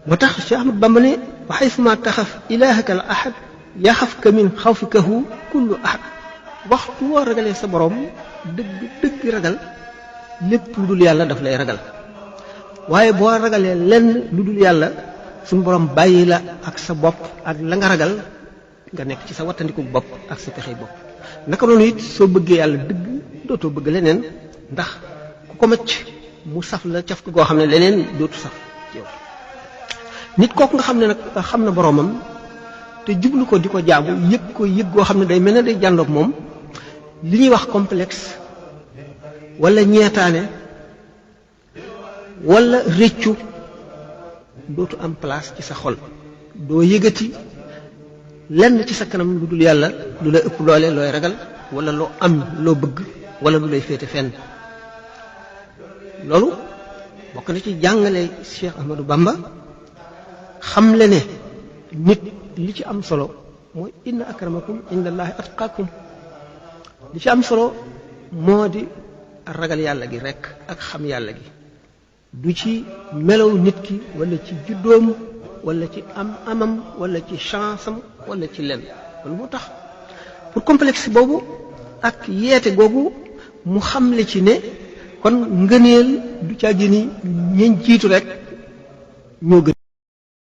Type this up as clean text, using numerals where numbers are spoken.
moo tax Cheikh Ahmad Bamba ne wa haythuma taxaf ilahaka al ahad yaxafka min xawfikahu kullu ahad waxtu woo ragalee sa borom dëgg ragal lépp lu dul yàlla daf lay ragal waaye boo ragalee lenn lu dul yàlla suñu borom bàyyi la ak sa bopp ak la nga ragal nga nekk ci sa wattandiku bopp ak sa pexey bopp naka noonu it soo bëggee yàlla dëgg dootoo bëgg leneen ndax ku ko macc mu saf la caf ko goo xam ne leneen dootu saf ci yow nit kooku nga xam ne nag xam na boromam te jublu ko di ko jaamu yëg ko yëg goo xam ne day mel ne day jàndoog moom li ñuy wax complexe wala ñeetaane wala réccu dootu am place ci sa xol doo yëgati lenn ci sa kanam lu dul yàlla lu lay ëpp doole looy ragal wala loo am loo bëgg wala lu lay féete fenn loolu bokk na ci jàngale Cheikh Ahmadou Bamba xam le ne nit li ci am solo mooy inna akramakum indallahi atqakum li ci am solo moo di ragal yàlla gi rekk ak xam yàlla gi du ci melow nit ki wala ci juddoom wala ci amam wala ci chance am wala ci lenn loolu moo tax pour complexe boobu ak yeete googu mu xamle ci ne kon ngëneel du caa gëni ñeñ jiitu rek ñoo gën